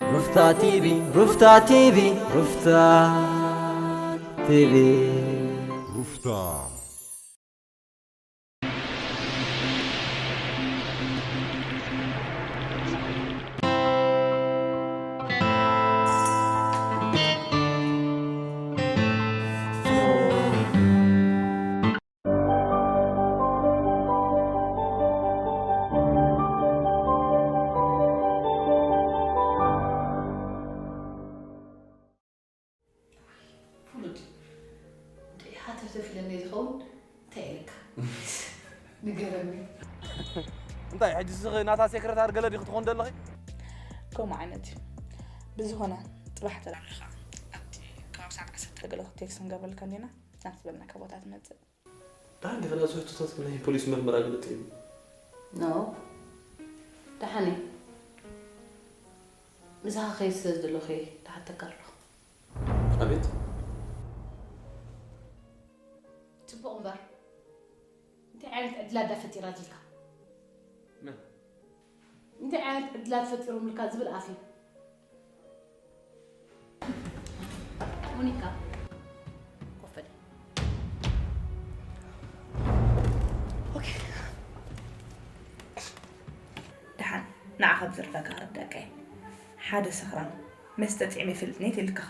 ሩፍታ ቲቪ፣ ሩፍታ ቲቪ፣ ሩፍታ ቲቪ። ሩፍታ። ፍሉጥ። እንተ ኢኻ ተፍተፍ ኢለኒ ዝኸውን እንታይ ኢልካ? ንገረኒ። እንታይ ሕጂ ስኺ ናታ ሴክረታሪ ገለ ዲኺ ትኾን ዘለኺ? ከምኡ ዓይነት እዩ። ብዝኾነ ጽባሕ ተራኺኻ ኣብቲ ከባቢ ሰዓት ዓሰርተ ገለ ቴክስት ክንገብረልካ እንዲና ናብቲ ዝበልናካ ቦታ ትመጽእ። ደሓን ዲኺ ናብዚ ሕቶታት ናይ ፖሊስ መርመራ ገለ ጥዒሙ? ኖ። ደሓን እየ። ምሳኻ ከይድ ስለ ዝደለኹ እየ ደሓተካ ኣለኹ። ኣቤት። ጽቡቕ እምበር እንታይ ዓይነት ዕድላት ዳ ፈጢራትልካ? መን? እንታይ ዓይነት ዕድላት ፈጢሮምልካ ዝብል ኣፍ እዩ። ሞኒካ፣ ኮፍ በሊ። ኦኬ። ደሓን፣ ንዓኻ ብዝርዳእካ ክርዳእካ እየ። ሓደ ሰኽራም፣ መስተ ጥዒመ ይፈልጥን እየ ኢልካኻ።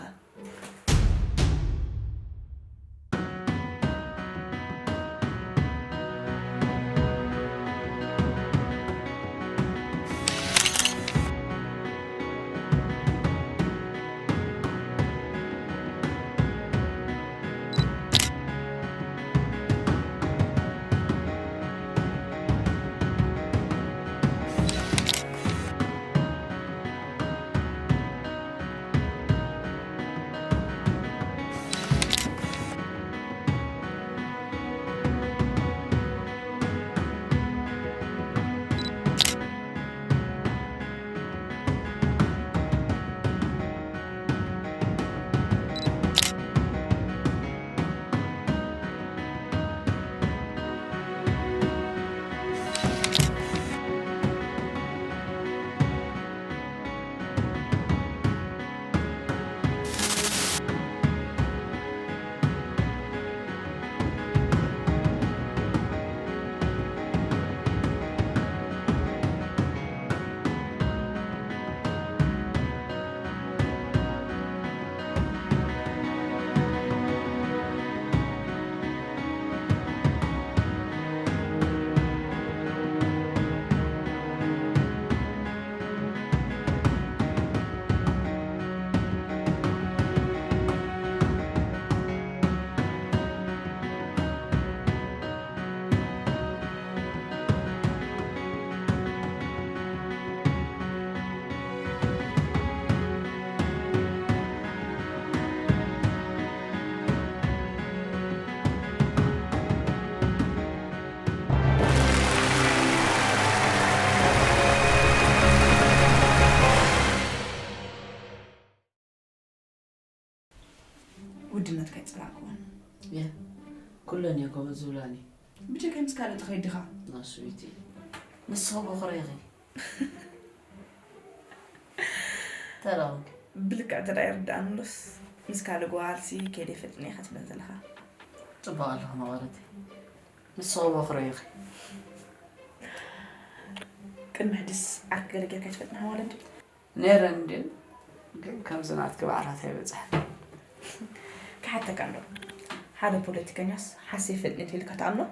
ውድነትካ ኣይጸላእክዎን። የ፣ ኩለን እየ ጎበዝ ዝብላኒ። ብጀካይ ምስ ካልእ ትኸይድ ዲኻ? ናስዊቲ። ንስኺ በኹረይ ኢኺ። ተራውን። ብልክዕ ተዳ ይርዳእንዶስ፣ ምስ ካልእ ጓልሲ ከይደ ይፈልጥን እየ ክትብለን ዘለኻ። ጽቡቕ ኣለኻ መቐረተይ። ንስኺ በኹረይ ኢኺ። ቅድሚ ሕድስ ዓርኪ ገለ ጌርካ ኣይትፈልጥን ኣሕዋለ እንድዩ? ነይረ እንድዩ፣ ግን ከምዚ ናትኪ ባዕላት ኣይበጽሐን። ክሓተካ እንዶ፣ ሓደ ፖለቲከኛስ ሓሰይ ይፈልጥን እዩ ኢልካ ትኣምኖ?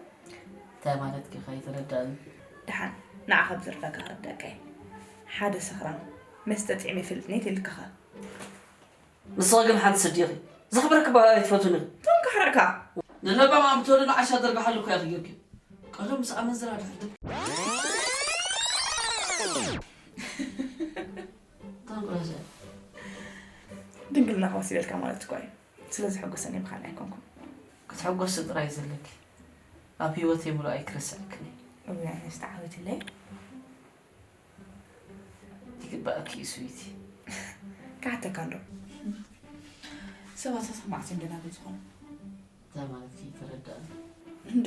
እንታይ ማለትኪ ኢኻ? ኣይተረዳእን። ደሓን፣ ንዓኻ ብዝርዳእካ ክርዳእካ እየ። ሓደ ሰኽራም መስተ ጥዒመ ይፈልጥን እየ ኢልካኻ። ንስኺ ግን ሓንቲ ስዲ ኢኺ። ዘኽብረኪ ጓል ኣይትፈትዉን ኢኺ። ቶም ካሕረቕካ። ንለባም ኣምትወደን ዓሻ ዘርግሓሉ እኮ ኢኺ ጌርኪ። ቀደም ምስ ኣመንዝራ ድሕር ድብ-፣ ታንቆዘ። ድንግልናኻ ወሲደልካ ማለት እኮ እዩ። ስለ ዘሐጎሰኒ ምኻን ኣይኮንኩን። ክትሕጎሲ ጥራይ ዘለኪ። ኣብ ህይወተይ ምሉእ ኣይክረስዐክን እየ። እውይ፣ ኣነስ ተዓዊትለይ። ይግባእኪ እዩ ስዊቲ። ክሓተካ እንዶ። ሰባት ኣስማዕቲ እንደናበይ ዝኾኑ። እንታይ ማለትኪ? ይተረዳእኒ። እንዴ፣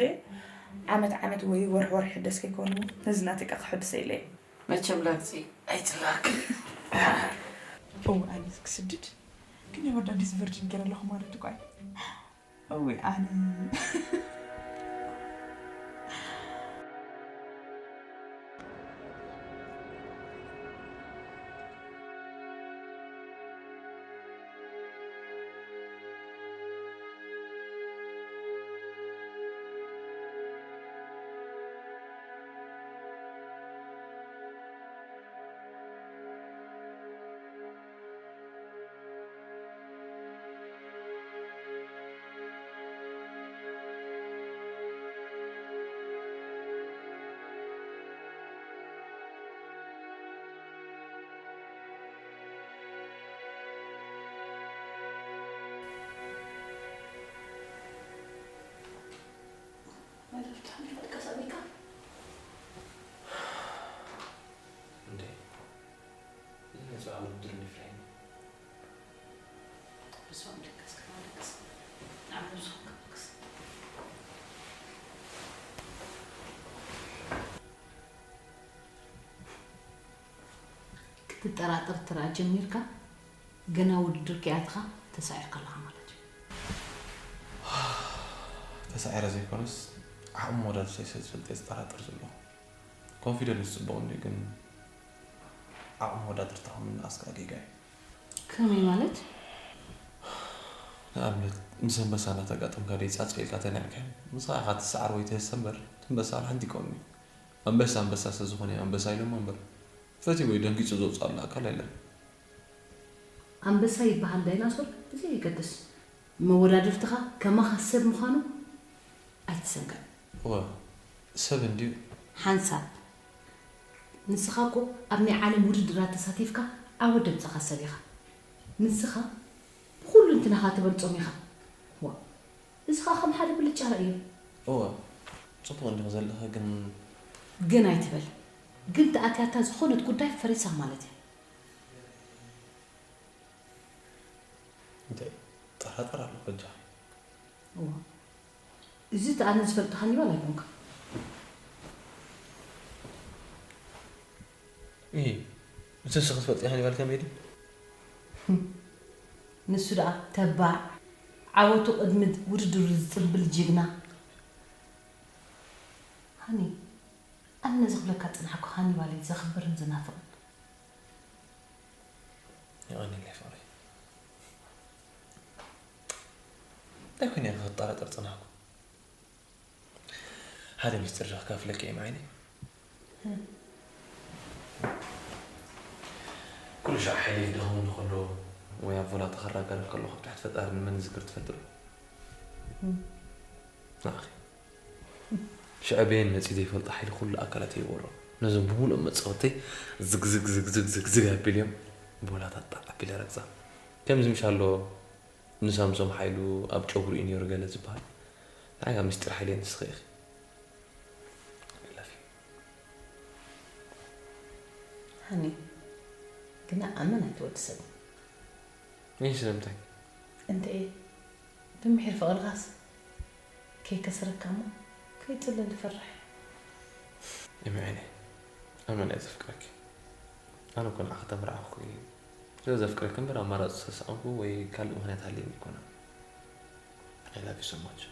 ዓመት ዓመት ወይ ወርሒ ወርሒ ሕደስ ከይኮኑ፣ ነዚ ናተይ ከ ክሕድሰ ኢለ እየ። መቸም ላግጺ ኣይጽላእክን። እወ ኣነ ክስድድ ግን የወዳ ኣዲስ ቨርጅን ገይረ ኣለኹ ማለት እኮ እዩ። እወ ኣነ መደብ ትሓልፍ ደቀስ ኣቢካ እንዴ? እዚ ናይ ጸዓሉ ብድር ንፍራይ። ብስም ደቀስ ከማደቀስ ንዓለም ዝኾንካ ደቀስ ክትጠራጠር ትርኣ ጀሚርካ፣ ገና ውድድር ከይኣትኻ ተሳዒርካ ኣለኻ ማለት እዩ። ተሳዒረ ዘይኮነስ ዓቕሚ መወዳድርተይ ስለ ዝፈልጥ እየ ዝጠራጠር ዘለኹ። ኮንፊደንስ ፅቡቕ እንድዩ ግን ዓቕሚ መወዳድርታ ምንኣስ ከዓ ጌጋ እዩ። ከመይ ማለት? ንኣብነት ምስ ኣንበሳ እናተጋጠምካ ደይ ፃፀ ኢልካ ተኒዕካ ምሳኻ ኢኻ ትሰዓር ወይ ትህሰ እምበር እቲ ኣንበሳ ዋላ ሓንቲ ይቀውም እዩ። ኣንበሳ ኣንበሳ ስለዝኾነ እዩ ኣንበሳ ኢሎሞ እምበር ፈትይዎ እዩ ደንጊፁ ዘውፅኣሉ ኣካል የለን። ኣንበሳ ይበሃል ዳይናሶር ብዘየገድስ መወዳድርትኻ ከማኻ ሰብ ምዃኑ ኣይትሰንግዕ። እወ ሰብ እንድዩ። ሓንሳብ ንስኻ እኮ ኣብ ናይ ዓለም ውድድራት ተሳቲፍካ ዓወት ደምፀኻ ሰብ ኢኻ። ንስኻ ብኹሉ እንትናኻ ትበልፆም ኢኻ። ዋ እዚ ኸዓ ከም ሓደ ብልጫ ረእዮ። እወ ፅቡቕ እንዲኺ ዘለኺ ግን። ግን ኣይትበል። ግን ተኣትያታ ዝኾነት ጉዳይ ፈሪሳ ማለት እያ። እንታይ ጠራጠር ኣሎ በጃኺ። እዋ እዚ እቲ ኣነ ዝፈልጦ ሃኒባል ኣይኮንካ። እይ እቲ ንስኺ ትፈልጢ ሃኒባል ከመይ ድዩ? ንሱ ደኣ ተባዕ ዓወቱ ቅድሚ ውድድሩ ዝጽንብል ጅግና። ሃኒ ኣነ ነዚ ክብለካ ዝጸናሕኩ ሃኒባል እየ ዘኽብርን ዝናፍቕን። የቐንየለይ ፍቕረይ። እንታይ ኮይነ እየ ክጠራጠር ዝጸናሕኩ? ሓደ ሚስጥር ዶ ክካፍለኪ እየ መዓይነይ? ኩሉ ሻዕ ሓይለይ ክደኽመኒ ከሎ ወይ ኣብ ቮላታ ክራጋረፍ ከለኹ ኣብ ትሕቲ ፈጣሪ ንመን ዝዝክር ትፈልጢ ዶ? ንዓኺ። ሽዐ በየን መጺኡ ዘይፈልጦ ሓይሊ ኩሉ ኣካላተይ ይወሮ። ነዞም ብምሉኦም መጻወተይ ዝግ ዝግ ዝግ ዝግ ዝግ ዝግ ኣቢለዮም ብወላታ ጣዕ ኣቢለ ረግጻ። ከምዚ ምሽ ኣሎ ንሳምሶም ሓይሉ ኣብ ጨጉሩ እዩ ነይሩ ገለ ዝበሃል። ንዓይ ካብ ምስጢር ሓይለይ ንስኺ ኢኺ። I love you። ሃኒ ግና ኣመን ኣይትወዲ ሰብ። ይህ ስለምንታይ? እንተ እየ ብምሒር ፍቕርኻስ ከይከስረካ እሞ ከይጽለል ይፈርሕ። እምዕነ ኣመን እየ ዘፍቅረኪ። ኣነ እኮ ንዓኺ ተምርዓኹ እየ። ስለ ዘፍቅረኪ እምበር ኣማራፂ ዝተሰኣንኩ ወይ ካልእ ምኽንያት ሃልየኒ ኣይኮነን። I love you so much።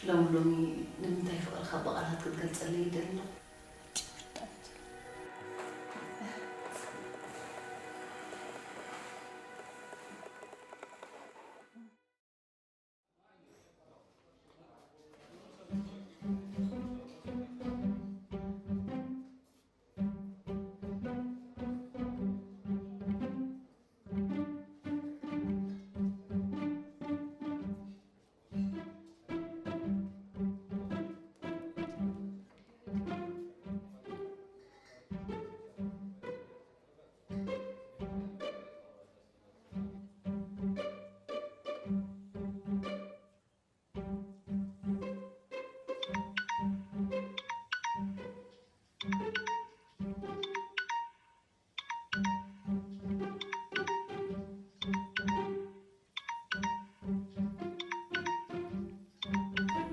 ሎሚ ሎሚ ንምንታይ ፍቕርኻ ብቓላት ክትገልጸለይ ይደሊ ኣለኹ።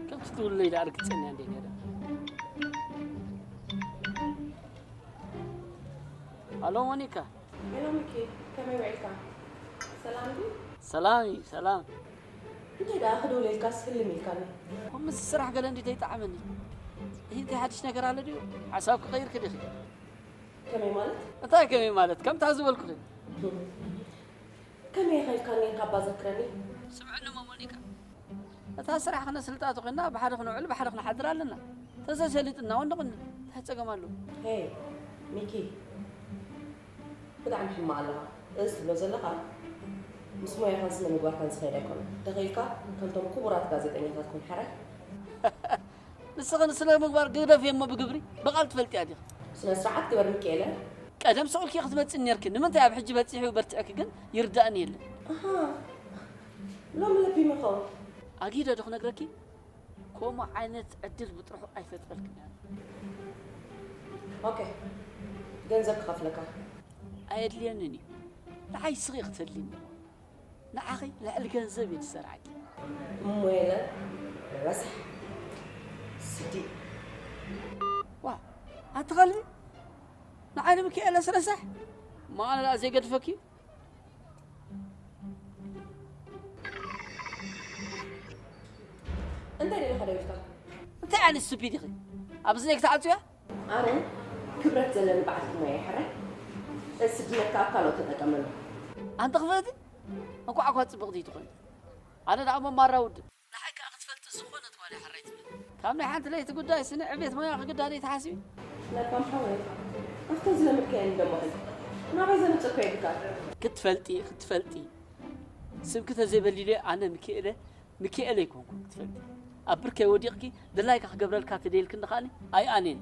ከምቲ ትብለይ ደኣ ርግጸኛ እንደ ነረ። ኣሎ ሞኒካ። ሄሎ ሚኪ፣ ከመይ ውዒልካ? ሰላም ድዩ? ሰላም እዩ፣ ሰላም። እንታይ ደኣ ክደውለልካስ ህልም ኢልካኒ? እኮ ምስ ስራሕ ገለ እንዲ ዘይጠዓመኒ። ይህ እንታይ ሓድሽ ነገር ኣሎ ድዩ? ሓሳብ ክቐይርክ ዲኺ? ከመይ ማለት? እንታይ ከመይ ማለት? ከምታ ዝበልኩኺ። ከመይ ኢኻ ኢልካኒ ኢኻ እባ ዘክረኒ? ስምዕኒ እሞ ሞኒካ። እታ ስራሕ ክነስልጣ ተኾይንና ብሓደ ክንውዕል ብሓደ ክንሓድር ኣለና። ተዘይሰሊጥና እውን ንቕኒ። እንታይ ጸገም ኣለዎ? ሄይ ሚኪ፣ ብጣዕሚ ሕማቕ ኣለኻ። እዚ ትብሎ ዘለኻ ምስ ሞያኻን ስነ ምግባርካን ዝኸይድ ኣይኮነን። እንተኽኢልካ ከምቶም ክቡራት ጋዜጠኛታት ኩን ሕራይ። ንስኺ ንስነ ምግባር ግደፍዮ እሞ ብግብሪ ብቓል ትፈልጥያ ዲኺ? ስነ ስርዓት ግበር ሚኪኤለ። ቀደም ስቕ ኢልኪ ክትመጽእ ኔርኪ። ንምንታይ ኣብ ሕጂ በጺሑ በርቲዕኪ ግን ይርዳእኒ የለን። ኣሃ፣ ሎሚ ለቢመ ኸውን። ኣጊደ ዶ ክነግረኪ? ከምኡ ዓይነት ዕድል ብጥርሑ ኣይፈጥረልክን እያ። ኦኬ፣ ገንዘብ ክኸፍለካ። ኣየድልየንን እዩ። ንዓይ ስኺ ክትህልኒ። ንዓኺ ልዕሊ ገንዘብ እየ ዝሰርዓኪ። እሞ የለ ረሳሕ ስዲ። ዋ፣ ኣቲ ኸልቢ፣ ንዓይ ንምክኤለስ ረሳሕ? ማለዳ ዘይገድፈኪ? እንታይ ደሊኻ ደው ኢልካ? እንታይ ዓይነት ስቱፒድ ኢኺ? ኣብ እዝነይ ክትዓጽያ? ኣነ ክብረት ዘለኒ በዓልቲ ሞያ እየ ሕራይ። ስድነካ ኣብ ካልኦት ተጠቀመሉ። ኣንቲ ክፍእቲ፣ እንኳዕ እኳ ጽብቕቲ ትኾኒ። ኣነ ደኣ እሞ ማራ ውድእ። ንዓይ ከኣ ክትፈልጢ ዝኾነት ጓል እያ ሕራይ ትብል። ካብ ናይ ሓንቲ ለይቲ ጉዳይ ስኒ ዕቤት ሞያ ክግዳደይ ትሓስቢ? ለባም ሓወይ፣ ኣብተን ዝለመድካየን ደሞ ኺድ። ናባይ ዘምጽእኮ የብልካ። ክትፈልጢ፣ ክትፈልጢ። ስምኪ ተዘይበሊለ ኣነ ምክኤለ፣ ምክኤለ ኣይኮንኩን ክትፈልጢ። ኣብ ብርከይ ወዲቕኪ ድላይካ ክገብረልካ ተደይልክኒ ኸኣኒ ኣይኣኔን።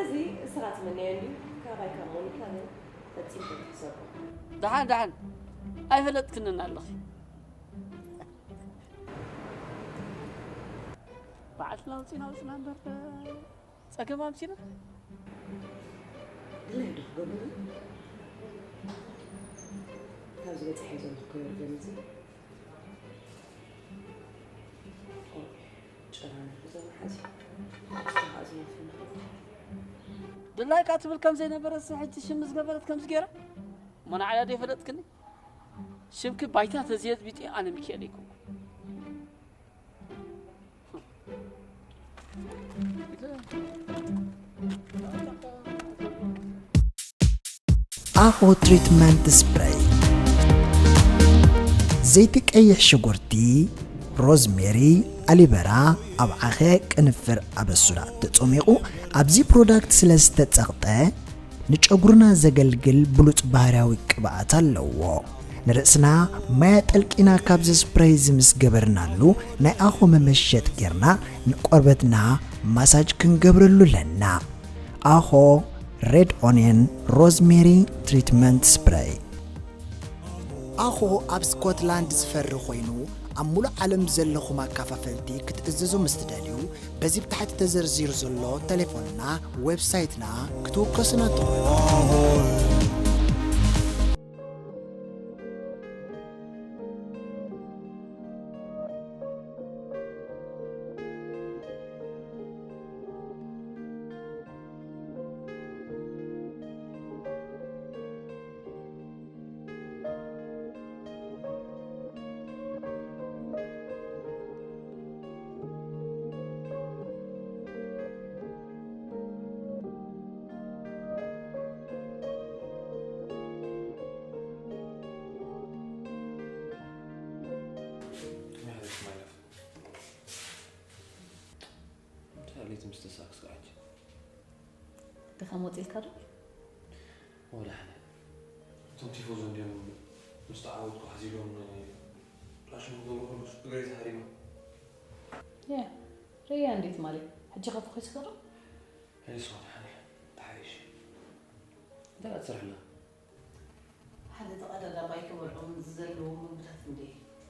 እዚ እስኻ ትምነዮ እንድዩ፣ ካባይ ካብ ሞኒካ ግን ፈጺምካ ትሕሰቦ። ደሓን፣ ደሓን። ኣይፈለጥክንን ኣለኺ። በዓልትና ውፂና ውፅና እምበር ጸገም ኣምፂና። ድላይ ዶ ክገብር? ካብዚ በፂሐ ዘለኹ ከይወርደኒ እዚ። ቆይ፣ ጨና ንሕዞ መሓዚ። ድላይካ ትብል ከም ዘይነበረስ ሕጂ ሽም ዝገበረት ከምዚ ገይራ? እሞ ንዓይ ዶ ይፈለጥክኒ? ሽምኪ ባይታ ተዘየጥቢጢ ኣነ ሚካኤል ኣይኮንኩ። ኣኾ ትሪትመንት ስፕሬይ። ዘይቲ ቀይሕ ሽጉርቲ፣ ሮዝሜሪ፣ ኣሊበራ፣ ኣብ ዓኸ ቅንፍር ኣበሱዳ ተጾሚቑ ኣብዚ ፕሮዳክት ስለ ዝተጸቕጠ ንጨጉርና ዘገልግል ብሉጽ ባህርያዊ ቅብኣት ኣለዎ። ንርእስና ማይ ኣጠልቂና ካብዚ ስፕሬይ እዚ ምስ ገበርናሉ ናይ ኣኾ መመሸጥ ጌርና ንቆርበትና ማሳጅ ክንገብረሉ ኣለና። ኣኾ ሬድ ኦንየን ሮዝሜሪ ትሪትመንት ስፕሬይ። ኣኾ ኣብ ስኮትላንድ ዝፈሪ ኮይኑ ኣብ ሙሉእ ዓለም ዘለኹም ኣካፋፈልቲ ክትእዝዙ ምስ ትደልዩ በዚ ብታሕቲ ተዘርዚሩ ዘሎ ቴሌፎንና ዌብሳይትና ክትውከሱና ትኽእሉ። ከመይ ኣለኪ ማይ ላቭ? እንታይ ኣለይቲ ምስ ተሳክስካ ሕጂ? ድኻም ወፂልካ ዶ? ወላ ሓነ። እቶም ቲፎዞ እንድዮም ምስ ተዓወትኩ ሓዚሎም ጣሽም ክገብሩ ከለስ እግረይ ተሃሪማ። ያ፣ ርእያ እንዴት ማለይ? ሕጂ ከ ፈኺስካ ዶ? ኣይስ ወላ ሓነ። ተሓይሽ። እንታይ ደኣ ትሰርሕና? ሓደ ተቐዳዳማይ ክበልዖም ዘለዎም ምግብታት እንዴ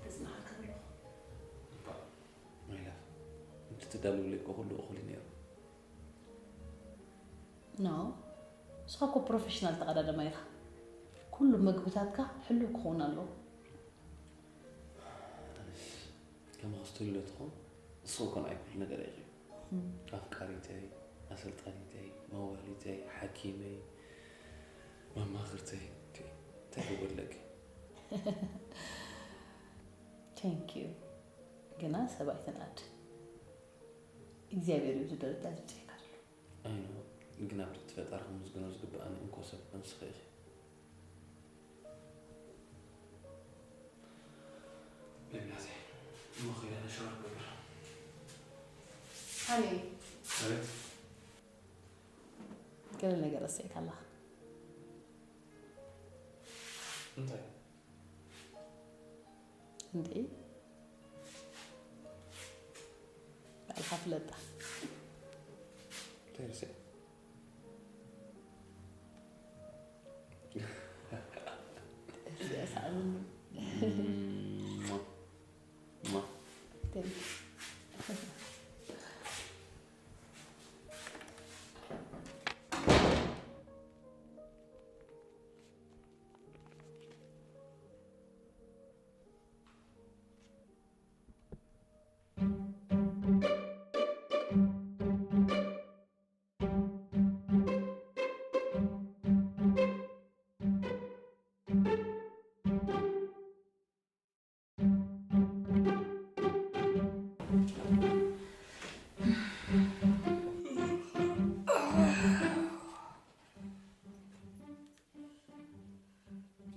ተጽናዕካ ኣለኹ። እባ፣ ማይ ላቭ፣ እቲ ትዳለውለይ እኮ ኩሉ እኹል እዩ ነይሩ። ኖ፣ ንስኻ እኮ ፕሮፌሽናል ተቐዳዳማይ ኢኻ። ኩሉ ምግብታትካ ሕሉው ክኸውን ኣለዎ። ኣነስ ከማኺ ዝደልዮ ትኾን፣ ንስኺ እኮ ንዓይ ኩሉ ነገር ኢኺ። እም። ኣፍቃሪተይ፣ ኣሰልጣኒተይ፣ መዋሊተይ፣ ሓኪመይ፣ መማኽርተይ፣ ቲ-፣ እንታይ ክብለኪ? Thank you። ግና ሰብ ኣይትንኣድ። እግዚኣብሔር እዩ እዚ ደረጃ ዘብፅሐካ ዘሎ። ኣይኖ፣ ግን ኣብ ትሕቲ ፈጣሪ ክምስግኖ ዝግብኣኒ እንኮ ሰብ ንስኺ ኢኺ። በይናተይ፣ እሞ ኸይደ ኣነ ሻወር ክገብር። ሃኒ፣ ኣቤት። ገለ ነገር ረሲዕካ ኣለኻ። እንታይ? እንዴ? ባዕልኻ ፍለጣ። እንታይ ረሲዐ? እዚኣ ሰኣልኒ። ማ-፣ ማ-፣ Thank you።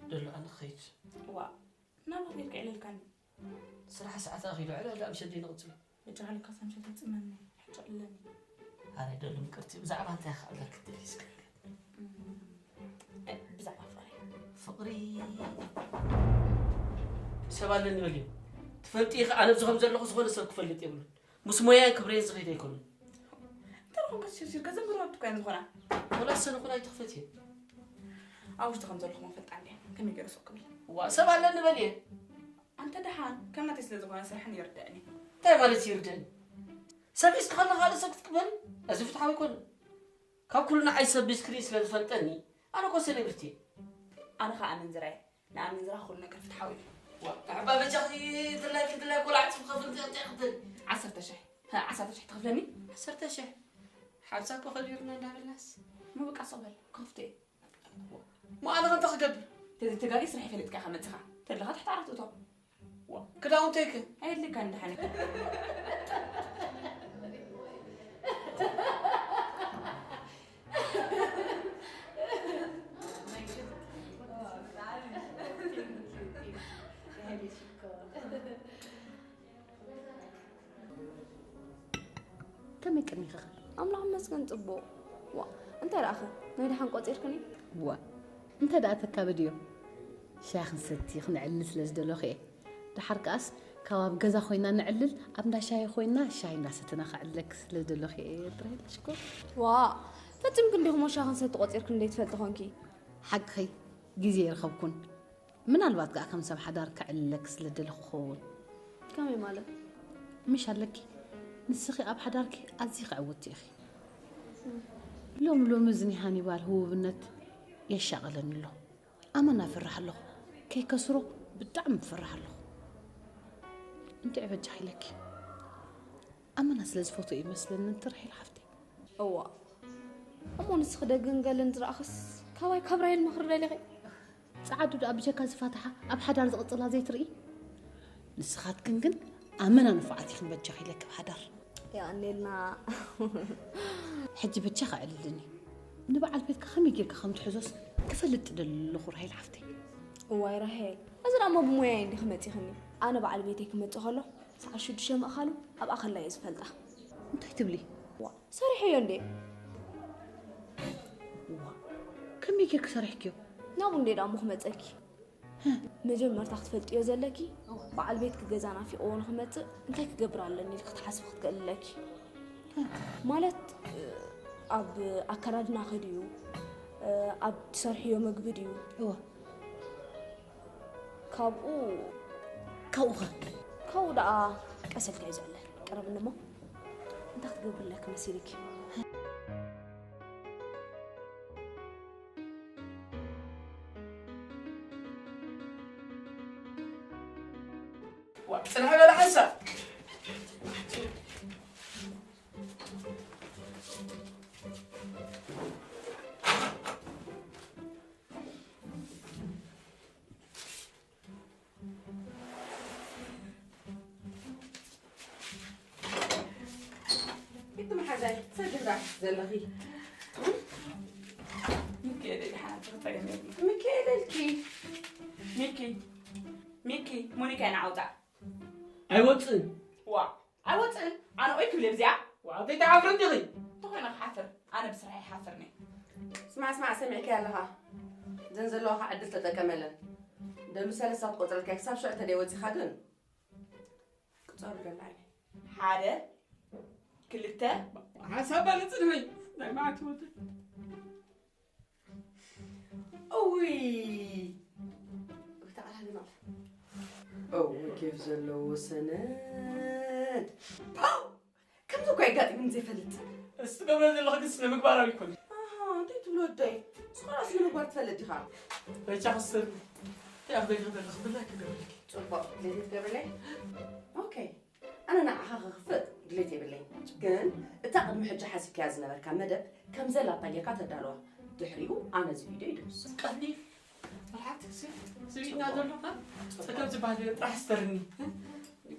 ደሎ ኣነ ክኸይድ። ዋ ናብኡ ኬድካ የዕልለካኒ። ስራሕ ሰዓት ኣኺሉ ዕላል ኣብ ሸደይ ንቕጽሎ። በጃኻ ልካስ ምሸት የጽመኒ። ሕጂ የዕልለኒ። ኣረ ደሎ ምቅርቲ ብዛዕባ እንታይ ክዕለልክ ትደልይ እስከ ንገር። እ፣ ብዛዕባ ፍቕሪ። ፍቕሪ ሰብ ኣለኒ በልዮ። ትፈልጢ ኢኺ ኣነ ኣብዚ ከም ዘለኹ ዝኾነ ሰብ ክፈልጥ የብሉን። ምስ ሞያን ክብረይን ዝኸይድ ኣይኮኑን። እንታይ ኾንካ ሽርሽር ከዘንብሩ ኣብቲ ኮይን ዝኾና። ወላ ሰነ ኹን ኣይትኽፈት እየ። ኣብ ውሽጢ ከም ዘለኹ መፈልጣ እንዴ ከመይ ገይሩ ሱቕ ክብል። ዋ ሰብ ኣለኒ በልየ። ኣንተ ደሓን ከም ናተይ ስለ ዝኾነ ስራሕን ይርደእኒ። እንታይ ማለት ይርደእኒ? ሰብ ሒዝካ ከለኻ ካልእ ሰብ ክትቅበል እዚ ፍትሓዊ ኣይኮነን። ካብ ኩሉ ንዓይ ሰብ ብስክሪን ስለ ዝፈልጠኒ ኣነ እኮ ሴሌብሪቲ እየ። ኣነ ኸኣ ኣመንዝራ እየ። ንኣመንዝራ ኩሉ ነገር ፍትሓዊ እዩ። ዋ ኣሕባ በጃኺ ድላይኪ ድላይ ቆልዓ ጽም ከፍል እንታይ ክትል ዓሰርተ ሽሕ ዓሰርተ ሽሕ ትኸፍለኒ። ዓሰርተ ሽሕ ሓምሳ እኮ ከቢርና እንዳበልናስ ምብቃ ሶበል ከፍቶ እየ። ሞ ኣነ ከምታ ክገብር ተዘይተጋጊ ስራሕ ይፈልጥካ ከመፅኻ ተለኻ ትሕቲ ዓራት እቶ ክዳውንተይክ ኣየድልካ እንድሓነ ከመይ ቅድሚኺ? ኣምላኽ ይመስገን ጽቡቕ። ዋ እንታይ ደኣ ኸ ናይ ደሓን ቆጺርክኒ? ዋ እንታይ ደኣ ተካብድዮ? ሻሂ ክንሰቲ ክንዕልል ስለ ዝደለኹ እየ። ደሓር ከኣስ ካብ ኣብ ገዛ ኮይና ንዕልል ኣብ እንዳ ሻሂ ኮይና ሻሂ እንዳሰተና ከዕልለኪ ስለ ዝደለኹ እየ። ጥራይ ሽኮር። ዋ ፈጺምኪ እንዲኹም ሻሂ ክንሰቲ ቆጺርክኒ ዘይትፈልጢ ኮንኪ። ሓቅኺ ግዜ ኣይረኸብኩን። ምናልባት ከኣ ከም ሰብ ሓዳር ከዕልለኪ ስለ ደለኹ ክኸውን። ከመይ ማለት? ምሽ ኣለኪ ንስኺ ኣብ ሓዳርኪ ኣዝዪ ክዕውቲ ኢኺ። ሎም ሎም እዝኒ ሃኒባል ህውብነት የሻቕለኒ ኣሎ። ኣመና እፈርሕ ኣለኹ። ከይከስሮ ብጣዕሚ እፈርሕ ኣለኹ። እንታይ በጃኺ ኢለኪ። ኣመና ስለ ዝፈትዎ እዩ መስለኒ እንትርሒል ሓፍተይ። እዋ እሞ ንስኺ ደገን ገለን ዝረኣኽስ ካባይ ካብ ራሄል ምኽሪ ደሊኺ? ጸዓዱ ደኣ ብጀካ ዝፋትሓ ኣብ ሓዳር ዝቕጽላ ዘይትርኢ? ንስኻትክን ግን ኣመና ንፉዓት ኢኽን በጃኺ ኢለኪ ኣብ ሓዳር። የቐንየልና። ሕጂ በጃኻ ኣዕልልኒ። ንበዓል ቤትካ ከመይ ጌርካ ከም ትሕዞስ ክፈልጥ ደሊ ኣለኹ ራሄል ሓፍተይ። እዋይ ራሄል፣ እዚ ደኣ እሞ ብሞያይ እንዲኺ መጺኽኒ። ኣነ በዓል ቤተይ ክመጽእ ከሎ ሰዓት ሽዱሽተ ምእኻሉ ኣብ ኣኸላ እየ ዝፈልጣ። እንታይ ትብሊ? ዋ ሰሪሐዮ እንዴ። ዋ ከመይ ጌርኪ ሰሪሕክዮ? ናብኡ እንዴ ደኣ እሞ ክመጸኪ። መጀመርታ ክትፈልጥዮ ዘለኪ በዓል ቤትኪ ገዛ ናፊቕዎ ንክመጽእ እንታይ ክገብር ኣለኒ ኢልኪ ክትሓስቢ ክትክእሊ ኣለኪ። ማለት ኣብ ኣከዳድናኺ ድዩ ኣብ ትሰርሕዮ መግቢ ድዩ? እወ። ካብኡ ካብኡ ኸ? ካብኡ ደኣ ቀስ ኢልካ እዩ ዝዕለል። ቅረብኒ እሞ እንታይ ክትገብሪ ኣለኪ መሲልኪ? ጽንሒ በላ ሓንሳብ። ዘለኺ? ሚኪ፣ ሚኪ፣ ሚኪ፣ ሚኪ፣ ሙኒካ ኢና ዓውጣ። ኣይወፅእን። ዋ፣ ኣይወፅእን። ኣነ ኦይ ክብል እየ ብዚኣ። ዋ፣ ከይትሓፍሪ እንዲኺ? እንተኾይነ ክሓፍር፣ ኣነ ብስራሕ ይሓፍር ነይ። ስማዕ፣ ስማዕ፣ ሰሚዕካያ ኣለኻ። እዘን ዘለዋኻ ዕድል ተጠቀመለን። ደምሰ ሰለስተ ትቆፅረልካ፣ ክሳብ ሽዑ ተደይ ወፂኻ ግን፣ ቅፀሩ ደላ ዓይነይ። ሓደ፣ ክልተ። ሓሳብ በለ ፅንሐይ። ናይ መዓልቲ ወደ። እውይ! እታ ቃል ሃገር ናቕፋ። እውይ፣ ኬፍ ዘለዎ ሰነድ። ፓው! ከምዚ እኮ የጋጥምን ዘይፈልጥ። እሱ ትገብሮ ዘለኹ ግን ስነ ምግባራዊ ይኮን። ኣሃ፣ እንታይ ትብሎ ወደይ? ንስኻ ስነ ምግባር ትፈልጥ ዲኻ? በጃ ክስር። እንታይ ኣብ ደገ ዘለኹ ብላክ ይገብረልኪ። ጽቡቕ፣ ድሌት ትገብረለይ? ኦኬ። ኣነ ንዓኻ ክኽፍእ ድሌት የብለይን። ግን እታ ቅድሚ ሕጂ ሓሲብካያ ዝነበርካ መደብ ከም ዘላታ ጌርካ ተዳልዋ። ድሕሪኡ ኣነ እዚ ቪድዮ ይድምስሶ። ቀሊል። መርሓት፣ ሲ-፣ ስብእና ዘሎ፣ እ? ጸገም ዝበሃል የለን። ጥራሕ ስተርኒ። እ?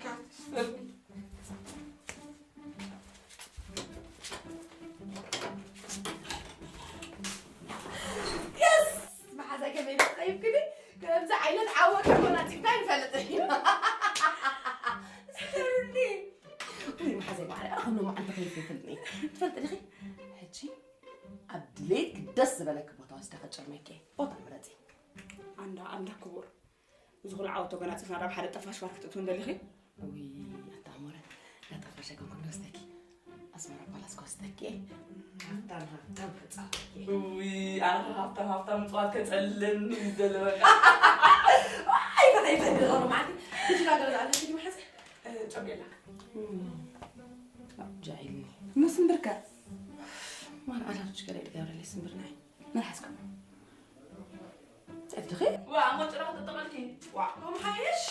ካ-፣ ስተርኒ። የስ! መሓዛይ ከመይ ተጸይፍክኒ? ከምዚ ዓይነት ዓወት ተጎናጺፍና ኣይንፈልጥን ኢና። ስተርኒ። ውይ፣ መሓዛይ ማዕረ፣ ኣነ ከም ሎማዓንቲ ከይፈ ይፈልጥኒ። ትፈልጢ ዲኺ? ሕጂ ኣብ ድሌትኪ ደስ ዝበለኪ ቦታ ወስደ ከጭርመኪ። ቦታ ምረጺ። ኣንዳ፣ ኣንዳ ክቡር። እዚ ኩሉ ዓወት ተጎናጺፍና፣ ናብ ሓደ ጠፋሽ ባር ክትእትው እንደሊኺ? ውይ፣ ኣታ ኣሞረ፣ ናጣፋሽ ኣይኮንኩን ወስደኪ። ኣስመራ ፓላስ ክወስደኪ። ሃብታም፣ ሃብታም ክጻወተኪ። ውይ፣ ኣነ ሃብታም፣ ሃብታም ምጽዋት ከጸልለኒ እዩ ዝደሊ በቃ። ኣይ፣ በቃ ይፈልግ ሆኖ ማለት። ትሽላ ገለ ኣለኪ ዲማ ሓዚ? እ፣ ጨብየላ። ጃኢልኒ። መስንብርከ? ማን ኣላርጅ ገለ ይገብረለይ ስንብርናይ። መን ሓዝኩም? ጸድኺ? ዋ፣ እሞ ጭራ ክጥጥቐልኪ። ዋ፣ ከምኡ ሓይሽ?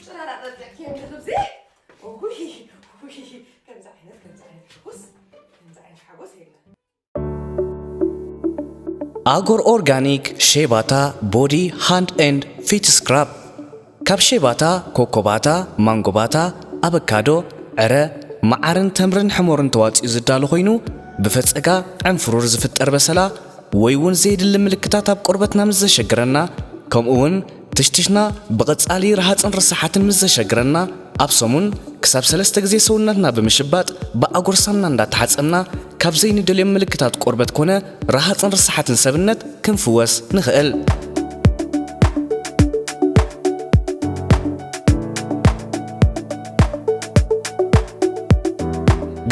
ጭራ ዳጠጥዕኪ የብልኺ ብዚ? ውይ፣ ውይ፣ ከምዚ ዓይነት፣ ከምዚ ዓይነት ሓጎስ፣ ከምዚ ዓይነት ሓጎስ የለን። ኣጎር ኦርጋኒክ ሼባታ ቦዲ ሃንድ ኤንድ ፊት ስክራብ። ካብ ሼባታ፣ ኮኮባታ፣ ማንጎባታ፣ ኣበካዶ፣ ዕረ፣ መዓርን ተምርን ሕሞርን ተዋጺኡ ዝዳሎ ኮይኑ፣ ብፈጸጋ ዕንፍሩር ዝፍጠር በሰላ ወይ እውን ዘየድሊ ምልክታት ኣብ ቆርበትና ምስ ዘሸግረና፣ ከምኡ እውን ትሽትሽና ብቐጻሊ ረሃጽን ርሳሓትን ምስ ዘሸግረና፣ ኣብ ሰሙን ክሳብ ሰለስተ ግዜ ሰውነትና ብምሽባጥ ብኣጎር ሳምና እንዳተሓጸብና፣ ካብ ዘይንደልዮም ምልክታት ቆርበት ኮነ ረሃጽን ርሳሓትን ሰብነት ክንፍወስ ንኽእል።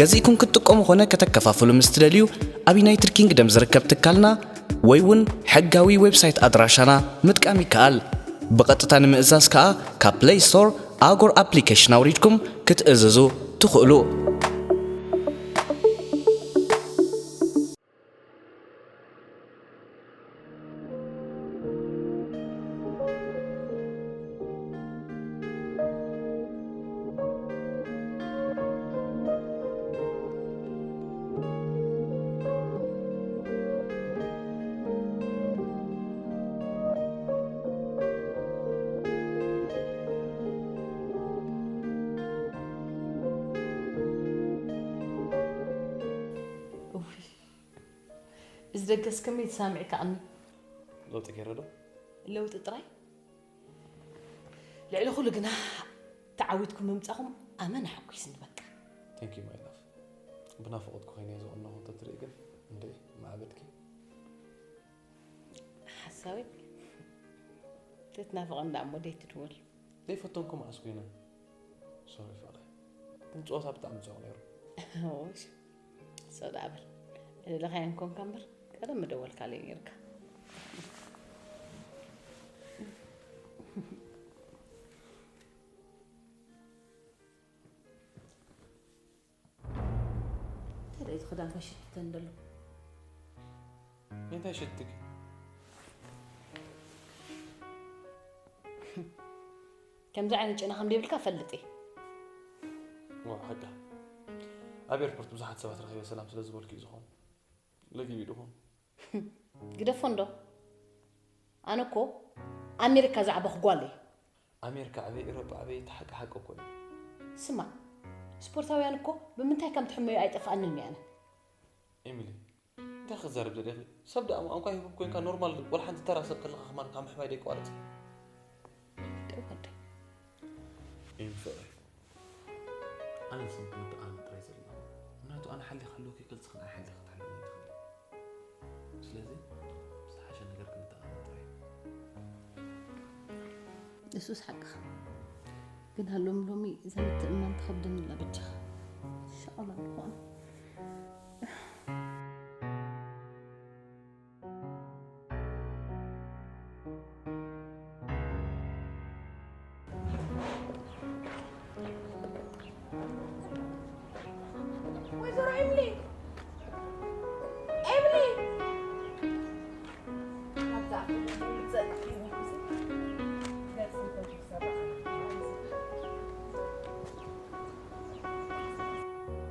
ገዚእኩም ክትጥቀሙ ኾነ ከተከፋፍሉ ምስ ትደልዩ፣ ኣብ ዩናይትድ ኪንግደም ዝርከብ ትካልና ወይ እውን ሕጋዊ ዌብሳይት ኣድራሻና ምጥቃም ይከኣል። ብቐጥታ ንምእዛዝ ከኣ ካብ ፕለይ ስቶር ኣጎር ኣፕሊኬሽን ኣውሪድኩም ክትእዝዙ ትኽእሉ። እውይ፣ እዚ ደገስ ከመይ ተሳሚዕካ ቅኒ? ለውጢ ገይረ ዶ? ለውጢ ጥራይ? ልዕሊ ኩሉ ግና ተዓዊትኩም ምምጻኹም ኣመና ሓጒስኒ በቃ። Thank you, my love። ብናፍቖትኩ ኮይነ ዝቐነኹ እንተትርኢ ግን እንዴ ምዓበድኪ። ሓሳዊ፣ ተትናፍቐኒ ደኣ እሞ ደይ ትድውል። ዘይፈተንኩ መዓስ ኮይነ? ሶሪ ፍቕረይ። ግን ጸወታ ብጣዕሚ ጽቡቕ ነይሩ። እሺ፣ ሰው ደኣ በል። ልለኻዮ እንኮንካ እምበር ቀደም ምደወልካለይ ነይርካ። እንታይ ደኣ እቲ ክዳንካ ሽትተን ደሎ? እንታይ ሽትትኪ? ከምዚ ዓይነት ጨና ከም ዘይብልካ ፈልጥ እየ። ዋው፣ ሓቃ። ኣብ ኤርፖርት ብዙሓት ሰባት ረኺበ ሰላም ስለ ዝበልኩ እዩ ዝኾን። ለጊቢ ድኹም። ግደፎ እንዶ። ኣነ እኮ ኣሜሪካ ዝዓበኹ ጓል እየ። ኣሜሪካ ኣበይ፣ ኤውሮጳ ኣበይ፣ እቲ ሓቂ ሓቂ እኮ እዩ። ስማዕ፣ ስፖርታውያን እኮ ብምንታይ ከም ትሕመዩ ኣይጠፍኣንን እዩ ኣነ። ኤሚሊ፣ እንታይ ክትዛረብ ደሊኺ? ሰብ ደኣ እኳ ሂቡብ ኮይንካ ኖርማል ዋላ ሓንቲ ተራ ሰብ ከለኻ ከማን ካብ ምሕማይ ደይቋርጽ። ደው በል። ኤሚ ፍቕረይ፣ ኣነ ንስኺ ክንተኣማመን ጥራይ ዘድሊ። ምኽንያቱ ኣነ ሓሊኸ ኣለኹ ከይከልስኽን ኣይሓሊኸ ክትሓልወኒ ትኽእሊ። ስለዚ ዝተሓሸ ነገር ክንተኣማመን ጥራይ። እሱስ ሓቅኻ። ግን ሃሎም ሎሚ እዛ ምትእምማን ትኸብደኒ ኣላ በጃኻ። ሻቕላ ምዃኑ። ወይዘሮ ኤምሊ! ኤምሊ! ኣብዛ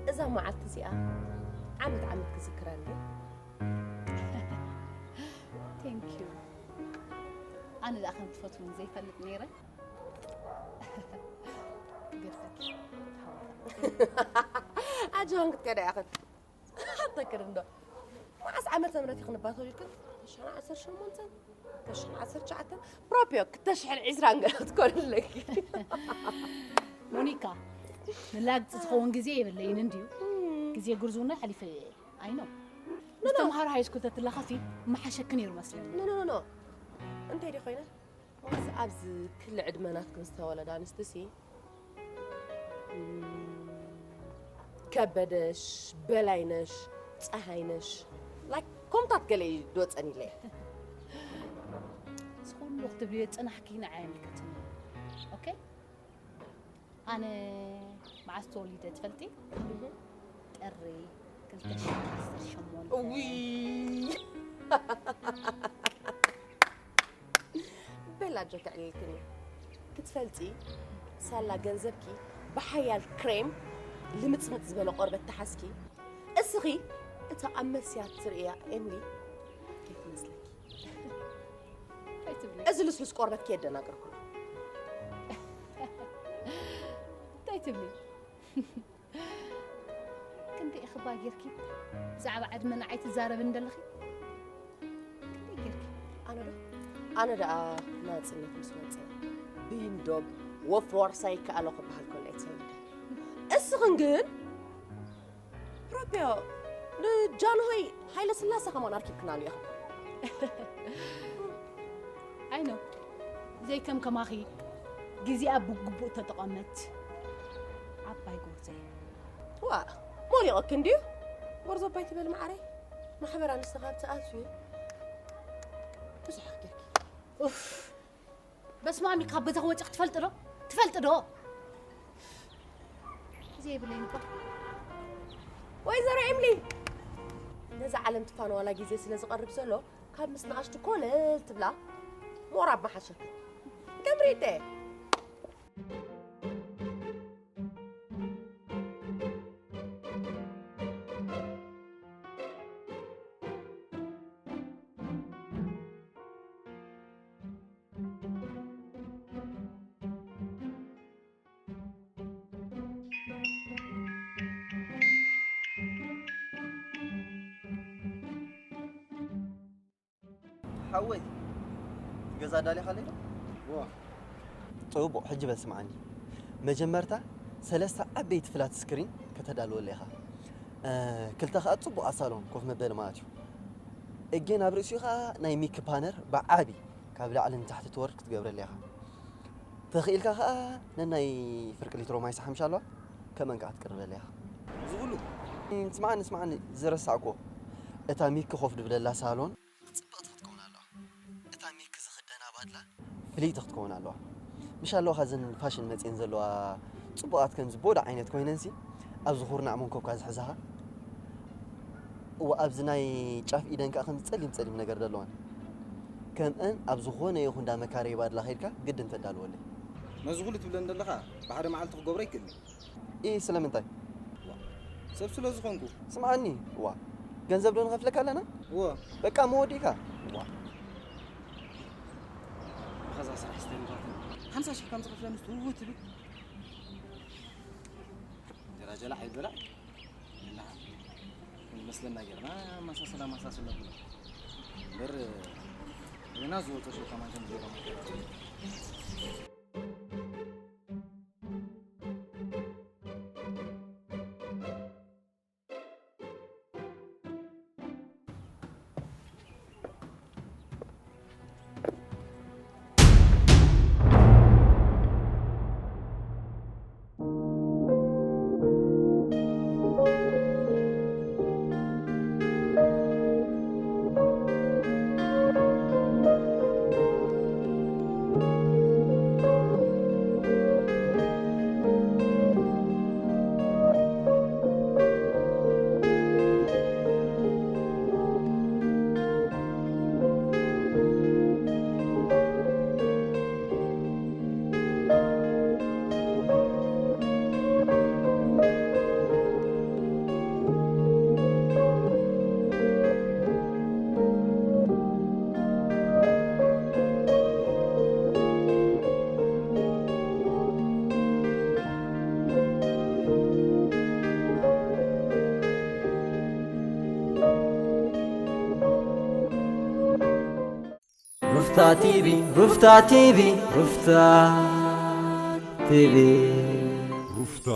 እዛ መዓልቲ እዚኣ ዓመት ዓመት ክዝክራ እንድየ። Thank you። ኣነ ደኣ ከም ትፈትውኒ ዘይፈልጥ ነይረ። ገርፈኪ። ኣጆን ክትከዳ ኢኽን። ሓተክር እንዶ። መዓስ ዓመተ ምህረት ኢኽን ባቶ ኢልክን? ተሽሕን ዓሰርተ ሸሞንተን፣ ተሽሕን ዓሰርተ ትሽዓተን፣ ፕሮፕዮ ክተሽሕን ዕስራን ገለ ክትኮን ኣለኪ። ሞኒካ፣ ንላግፂ ዝኸውን ግዜ የብለይን እንድዩ። ግዜ ጉርዝውና ሓሊፈ እየ። ኣይ ኖ። ምስ ተምሃሮ ሃይ ስኩል ተትላኸፊ ምሓሸኪ ነይሩ መስለኒ። ኖ፣ ኖ፣ ኖ፣ ኖ። እንታይ ድዩ ኮይነ? ኣብዚ፣ ኣብዚ ክሊ ዕድመ ናትክን ዝተወለዳ ኣንስቲ ሲ፣ እም፣ ከበደሽ፣ በላይነሽ፣ ፀሃይነሽ፣ ላይክ፣ ኮምታት ገለ እዩ ዝወፀኒ ኢለ። እዚ ኩሉ ክትብልዮ ዝፀናሕኪ ንዓይ ኣይምልከትኒ። ኦኬ? ኣነ መዓስ ተወሊደ ትፈልጢ? ጥሪ ክልተ ሽሕን ዓሰርተ ሸሞንተ። እውይ! በል ኣጆ ከዕልልክን እዩ። ክትፈልጢ፣ ሳላ ገንዘብኪ ብሓያል ክሬም ልምጽምጽ ዝበለ ቆርበት ተሓዝኪ፣ እስኺ እታ ኣብ መስትያት ትርእያ ኤምሊ ከይትመስለኪ። እንታይ ትብሊ? እዚ ልስሉስ ቆርበት ከየደናገርኩ። እንታይ ትብሊ? ክንደይ ኢኺ እባ ጌርኪ ብዛዕባ ዕድመ ንዓይ ትዛረብኒ ዘለኺ? ክንደይ ጌርኪ? ኣነ ዶ? ኣነ ደኣ ናጽነት ምስ መጸ፣ ብይን ዶብ ወፍ ዋርሳይ ይከኣሎ ክበሃል ከሎ እየ ተወሊደ። እስኽን ግን ፕሮፕዮ ንጃንሆይ ሃይለ ስላሴ ከማን ኣርኪብክናሉ ኢኻ። ኣይ ኖ። ዘይከም ከማኺ ግዜኣ ብግቡእ ተጠቐመት ዓባይ ጎርዞ እያ። ዋእ፣ ሞሊቐኪ እንድዩ። ጎርዞ ኣባይ ትበል መዓረይ። ማሕበር ኣንስቲ ካብ ትኣትዩ ብዙሕ ጌርኪ። ኡፍ። በስመ ኣብ ኢልካ ካብ ገዛኺ ወፂኺ ትፈልጢ ዶ? ትፈልጢ ዶ? ግዜ የብለይን እባ። ወይዘሮ ኤምሊ፣ ነዛ ዓለም ትፋነዋላ ግዜ ስለ ዝቐርብ ዘሎ፣ ካብ ምስ ንኣሽቱ ኮለል ትብላ፣ ሞራ ኣብ መሓሸኪ። ክብሪተ። ሓወይ፣ ገዛ ኣዳሊኻለይ ዶ? እወ። ጽቡቕ፣ ሕጂ በል ስምዓኒ። መጀመርታ ሰለስተ ዓበይቲ ፍላት ስክሪን ከተዳልወለይ ኢኻ። እ፣ ክልተ ከኣ ጽቡቓት ሳሎን ኮፍ መበሊ ማለት እዩ። እጌን ኣብ ርእሲኡ ከኣ ናይ ሚክ ፓነር ብዓቢ ካብ ላዕሊ ንታሕቲ ትወርድ ክትገብረለይ ኢኻ። ተኽኢልካ ከኣ ነናይ ፍርቂ ሊትሮ ማይ ሳሓምሻ ኣለዋ፣ ከምአን ከኣ ክትቅርበለይ ኢኻ። እዚ ኩሉ? ስምዓኒ፣ ስምዓኒ፣ ዝረሳዕኩዎ። እታ ሚክ ኮፍ ድብለላ ሳሎን ጽብቕቲ ክትከውን ኣለዋ። እታ ሚክ ዝኽደና ባድላ ፍልይቲ ክትከውን ኣለዋ። ምሽ ኣለዋኻ እዘን ፋሽን መጽየን ዘለዋ ጽቡቓት ከምዚ ቦዳ ዓይነት ኮይነንሲ ኣብዚ ኩርናዕ መንኮብካ ዝሕዛኻ። እወ ኣብዚ ናይ ጫፍ ኢደን ከኣ ከምዚ ጸሊም ጸሊም ነገር ዘለወን። ከምአን ኣብ ዝኾነ ይኹን እንዳ መካረይ ባድላ ከይድካ ግድን ተዳልወለይ። ነዚ ኩሉ ትብለኒ ዘለኻ ብሓደ መዓልቲ ክገብሮ ኣይክእልን። ኢ ስለምንታይ? ዋ፣ ሰብ ስለ ዝኾንኩ። ስምዓኒ፣ ዋ፣ ገንዘብ ዶ ንኸፍለካ ኣለና? እወ። በቃ መወዲእካ? ዋ። ብኸዛ ስራሕ ስተምራትን ሓምሳ ሽሕ ከም ዝኸፍለኒ ትውው ትብል። ጀላጀላ ኣይበላ። የላ። መስለና ጌርና ማሳሰላ ማሳሰላ ብሎ እምበር፣ ግና ዝወጾ ሸው ከማን ከም ዜሮ መከራ። ሩፍታ ቲቪ ሩፍታ ቲቪ ሩፍታ ቲቪ ሩፍታ